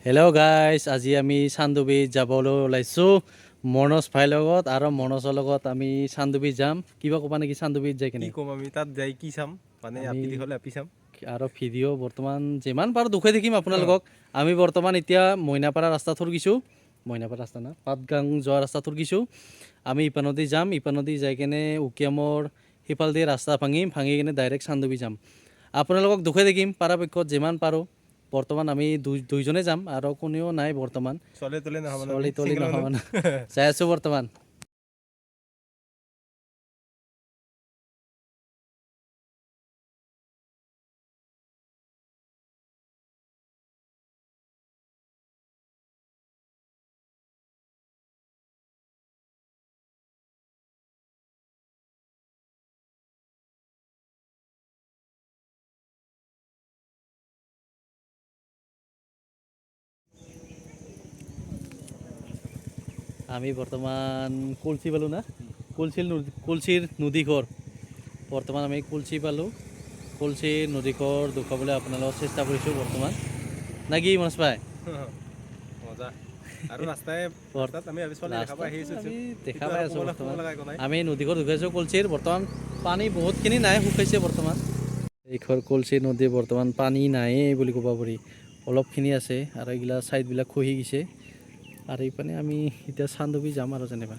Hello' guys, আজি আমি চান্দুবিত যাবলৈ ওলাইছোঁ মনোজ ভাইৰ লগত আৰু মনোজৰ লগত আমি চান্দুবি যাম। কিবা ক'বা নেকি চান্দুবিত যাই কি কেনে? ক'ম, আমি তাত যাই কি চাম মানে? আমি আপি হ'লে আপি চাম। আৰু ভিডিঅ' বৰ্তমান যিমান পাৰোঁ দুখে থাকিম আপোনালোকক। আমি বৰ্তমান এতিয়া মইনাপাৰা ৰাস্তা থৰকিছোঁ, মইনাপাৰা ৰাস্তা না পাটগাং যোৱা ৰাস্তা থৰকিছোঁ। আমি ইপানদি যাম, ইপানদি যাই কেনে উকিয়ামৰ সিফালেদি ৰাস্তা ভাঙিম, ভাঙি কেনে ডাইৰেক্ট চান্দুবি যাম। আপোনালোকক দুখে থাকিম পৰাপক্ষত যিমান পাৰোঁ। বৰ্তমান আমি দুইজনে যাম আৰু কোনেও নাই বৰ্তমান। চলে তলে নহ'ব না, চলি তলি single নহ'ব মানুহ। না। যাই আছোঁ বৰ্তমান। আমি বৰ্তমান কুলচি পালোঁ না, কুলচিৰ নদী, কুলচিৰ নদীঘৰ। বৰ্তমান আমি কুলচি পালোঁ। কুলচিৰ নদীঘৰ দেখুৱাবলৈ আপোনালোকক চেষ্টা কৰিছোঁ বৰ্তমান, না কি মনোজ ভাই? মজা আৰু ৰাস্তাই ৰাস্তাত আমি আমি চলি দেখা পাই আহি আছোঁ। আমি দেখা সেইটো পাই আৰু আছোঁ। ক'ব বৰ্তমান লগা একো নাই। আমি নদীঘৰ দেখুৱাইছোঁ কুলচিৰ। বৰ্তমান পানী বহুতখিনি নাই, শুকাইছে বৰ্তমান। এইঘৰ কুলচি নদী, বৰ্তমান পানী নায়েই বুলি ক'ব পাৰি, অলপখিনি আছে আৰু এইগিলা ছাইডবিলাক খহি গৈছে। আৰু এইপিনে আমি এতিয়া চান্দুবি যাম আৰু যেনিবা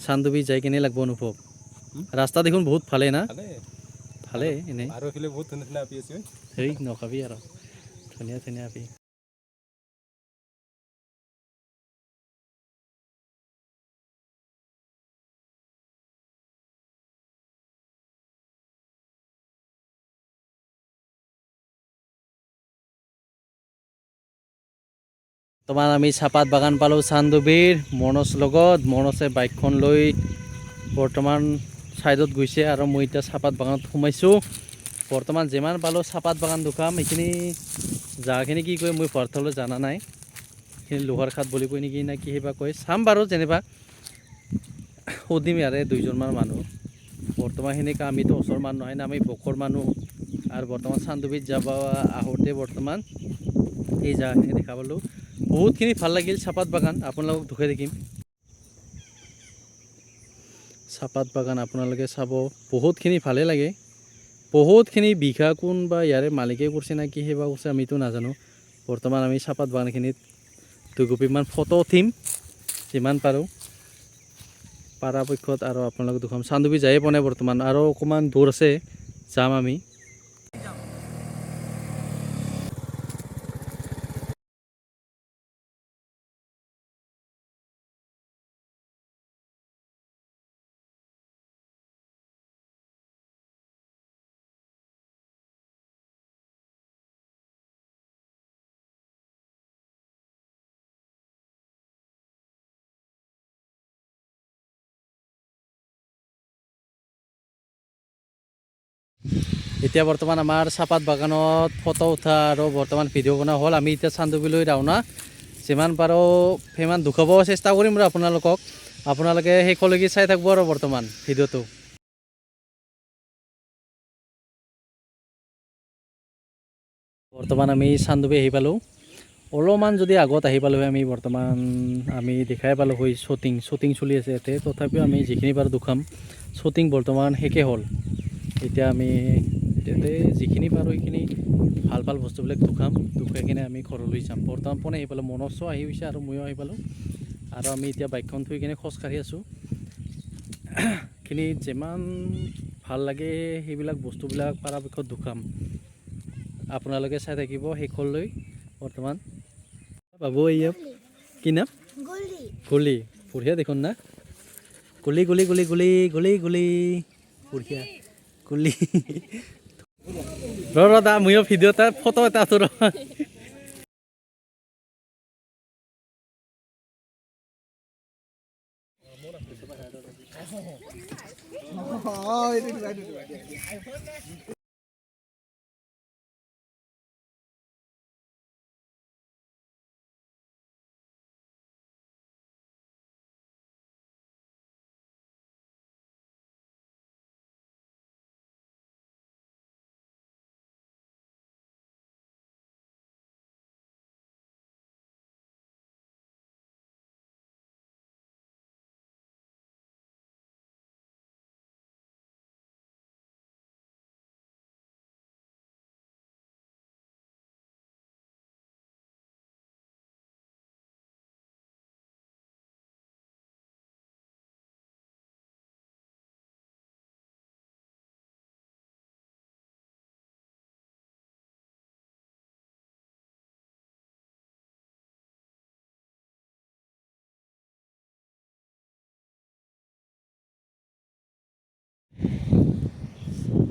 চান্দুবি যাই কেনে লাগব অনুভৱ? ৰাস্তা দেখোন বহুত ভালেই না? ভালে। ভালেই এনেই। আৰু এইফালে বহুত ধুনীয়া ধুনীয়া আপি আছে। সেই নকবি আৰু, ধুনীয়া ধুনীয়া আপি। বৰ্তমান আমি চাহপাত বাগান পালোঁ চান্দুবিৰ। মনোজ লগত, মনোজে বাইকখন লৈ বৰ্তমান ছাইডত গৈছে আৰু মই এতিয়া চাহপাত বাগানত সোমাইছোঁ। বৰ্তমান যিমান পালোঁ চাহপাত বাগান দুখাম। এইখিনি জাগাখিনি কি কয় মই ভৰথলৈ জানা নাই। এইখিনি লোহাৰ খাট বুলি কয় নেকি না কি কিবা কয়, চাম বাৰু যেনিবা, সুধিম ইয়াৰে দুইজনমান মানুহ। বৰ্তমান সেনেকুৱা আমিতো ওচৰৰ মানুহ নহয় না, আমি বকৰ মানুহ। আৰু বৰ্তমান চান্দুবিত যাব আহোঁতে বৰ্তমান এই জেগাখিনি দেখা পালোঁ, বহুতখিনি ভাল লাগিল। চাহপাত বাগান আপোনালোকক দুখে দেখিম। চাহপাত বাগান আপোনালোকে চাব, বহুতখিনি ভালেই লাগে। বহুতখিনি বিঘা কোন বা ইয়াৰে মালিকে কৰিছে না কি সেৱা কৰিছে আমিতো নাজানো। বৰ্তমান আমি চাহপাত বাগানখিনিত দুকপিমান ফটো উঠিম যিমান পাৰোঁ পৰাপক্ষত আৰু আপোনালোক দুখন চান্দুবি যায়ে পোৱা নাই বৰ্তমান, আৰু অকণমান দূৰ আছে, যাম আমি। এতিয়া বৰ্তমান আমাৰ চাহপাত বাগানত ফটো উঠা আৰু বৰ্তমান ভিডিঅ' বনোৱা হ'ল। আমি এতিয়া চান্দুবিলৈ ৰাওনা। যিমান পাৰোঁ সিমান দুখাব চেষ্টা কৰিম আৰু আপোনালোকক। আপোনালোকে শেষলৈকে চাই থাকিব আৰু বৰ্তমান ভিডিঅ'টো। বৰ্তমান আমি চান্দুবি আহি পালোঁ। অলপমান যদি আগত আহি পালোঁ হয় আমি, বৰ্তমান আমি দেখাই পালোঁ হয়। শ্বুটিং শ্বুটিং চলি আছে ইয়াতে। তথাপিও আমি যিখিনি পাৰোঁ দুখাম। শ্বুটিং বৰ্তমান শেষেই হ'ল। এতিয়া আমি ইয়াতে যিখিনি পাৰোঁ সেইখিনি ভাল ভাল বস্তুবিলাক দুখাম, দুখাই কিনে আমি ঘৰলৈ যাম। বৰ্তমান পোনে আহি পালোঁ, মনোজো আহি হৈছে আৰু ময়ো আহি পালোঁ। আৰু আমি এতিয়া বাইকখন থৈ কিনে খোজকাঢ়ি আছোঁ। খিনি যিমান ভাল লাগে সেইবিলাক বস্তুবিলাক পৰাপক্ষত দুখাম। আপোনালোকে চাই থাকিব শেষলৈ। বৰ্তমান বাবু, এইয়া কি নাম? গুলি। গুলি, বঢ়িয়া দেখোন না? গুলি গুলি গুলি গুলি গুলি গুলি, বঢ়িয়া গুলি। ৰ ৰ দা, ময়ো ভিডিঅ' এটা ফটো এটা আছো ৰ।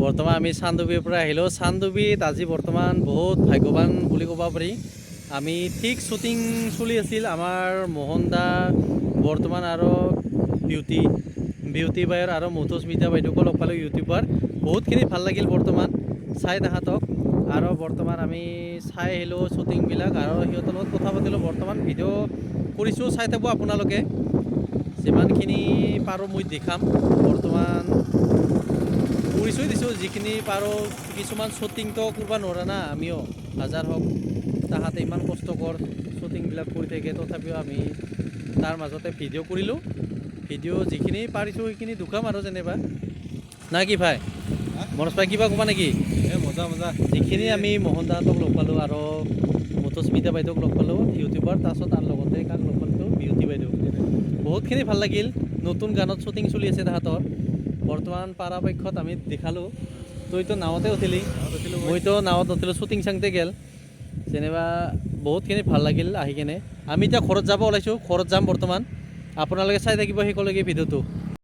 বৰ্তমান আমি চান্দুবিৰ পৰা আহিলোঁ। চান্দুবিত আজি বৰ্তমান বহুত ভাগ্যৱান বুলি ক'ব পাৰি আমি। ঠিক শ্বুটিং চলি আছিল আমাৰ মোহন দা বৰ্তমান আৰু বিউটি বিউটি বায়ৰ আৰু মধুস্মিতা বাইদেউকো লগ পালোঁ, ইউটিউবাৰ। বহুতখিনি ভাল লাগিল বৰ্তমান চাই তাহাঁতক। আৰু বৰ্তমান আমি চাই আহিলোঁ শ্বুটিংবিলাক আৰু সিহঁতৰ লগত কথা পাতিলোঁ। বৰ্তমান ভিডিঅ' কৰিছোঁ, চাই থাকিব আপোনালোকে। যিমানখিনি পাৰোঁ মই দেখাম। বৰ্তমান কৰিছোঁ দিছোঁ যিখিনি পাৰোঁ। কিছুমান শ্বুটিংটো কৰিব নোৱাৰা না আমিও, হাজাৰ হওক তাহাঁতে ইমান কষ্টকৰ শ্বুটিংবিলাক কৰি থাকে। তথাপিও আমি তাৰ মাজতে ভিডিঅ' কৰিলোঁ। ভিডিঅ' যিখিনি পাৰিছোঁ সেইখিনি দুখাম আৰু যেনিবা। না কি ভাই মনোজ ভাই, কিবা ক'বা নেকি? এ মজা মজা। যিখিনি আমি মোহন দাহঁতক লগ পালোঁ আৰু মধুস্মিতা বাইদেউক লগ পালোঁ ইউটিউবাৰ, তাৰপিছত তাৰ লগতে কাক লগ পালোঁ, বিউটি বাইদেউ। বহুতখিনি ভাল লাগিল। নতুন গানত শ্বুটিং চলি আছে তাহাঁতৰ বৰ্তমান। পৰাপক্ষত আমি দেখালোঁ। তইতো নাৱতে উঠিলি, মইতো নাৱত নুঠিলোঁ, শ্বুটিং চাংতে গ'ল যেনিবা। বহুতখিনি ভাল লাগিল আহি কেনে। আমি এতিয়া ঘৰত যাব ওলাইছোঁ, ঘৰত যাম বৰ্তমান। আপোনালোকে চাই থাকিব শেষলৈকে ভিডিঅ'টো।